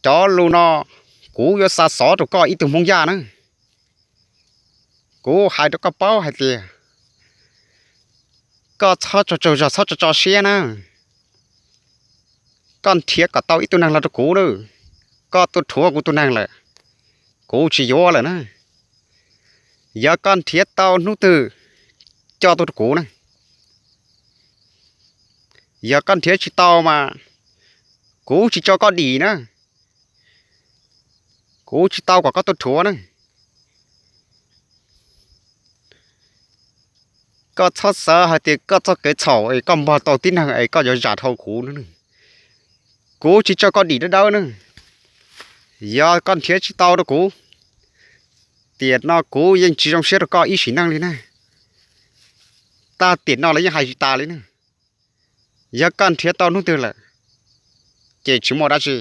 Cov lus no kuv yuav xa xov rau koj ib tug Hmoob Yaj na. Kuv hais rau koj paub hais tias koj txhob tso tsaug zog, txhob tso tso siab na. Koj nrhiav kom tau ib tug neeg los rau kuv na. Koj tuaj rhuav kuv tus neeg lawm, kuv tsis yuav lawm na. Yog koj nrhiav tau hnub twg, coj tuaj rau kuv na. Yog koj nrhiav tsis tau mas kuv tsis tso koj dim na. Kuv tsis tau kom koj tuaj rhuav na. Koj txhob xav hais tias koj txoj kev txhaum es koj npog tau tib neeg es koj yuav zam dhau kuv no. Kuv tsis tso koj dim dawb dawb na. Yog koj nrhiav tsis tau rau kuv, tiam no kuv yeej tsis zoo siab rau koj ib sim neej li na. Tag tiam no los yeej hais tsis tas li na. Yog koj nrhiav tau hnub twg lawm, ces tsis muaj dab tsi,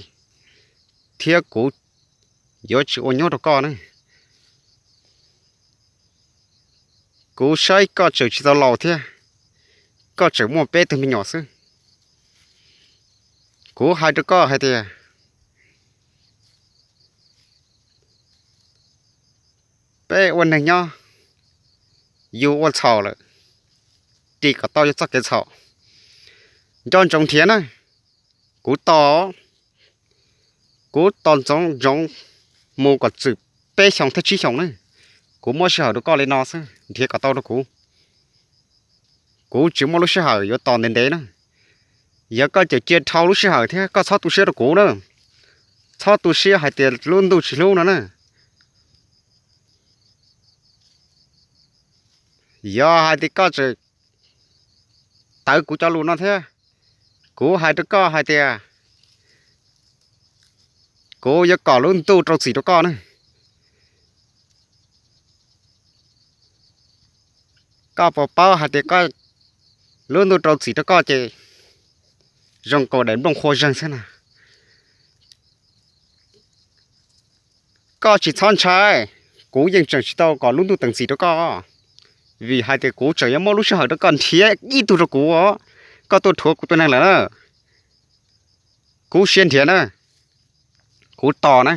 thiab kuv yuav tsis ua nyuaj rau koj na. Kuv saib koj tseem tsis tau laus thiab, koj tseem muaj peb tug me nyuam xwb. Kuv hais rau koj hais tias peb ua neeg nyob, yus ua txhaum lawm, ris kom tau yus txoj kev txhaum. Nco ntsoov nrhiav na. Kuv tos, kuv tos ntsoov ntsoov mus kom txwm peb xyoos thiab tsib xyoos na. Kuv muab sij hawm rau koj li no xwb, nrhiav kom tau rau kuv. Kuv tsis muaj lub sij hawm yuav tos ntev ntev na. Yog koj cem cia dhau lub sij hawm thiab koj txhob tu siab rau kuv na. Txhob tu siab hais tias lub ntuj tsis hlub no na. Yog hais tias koj tseem tawv kuv cov lus no thiab, kuv hais rau koj hais tias kuv yuav kom lub ntuj rau txim rau koj na. Koj puas paub hais tias koj, lub ntuj rau txim rau koj ces zoo nkaus daim nplooj qhuav zeeg xwb na. Koj tsis txhob ntshai, kuv yeej tseem tsis tau kom lub ntuj teem txim rau koj, vim hais tias kuv tseem yuav muab lub sij hawm rau koj nrhiav ib tug rau kuv os. Koj tuaj rhuav kuv tus neeg lawm na, kub siab nrhiav na, kuv tos na.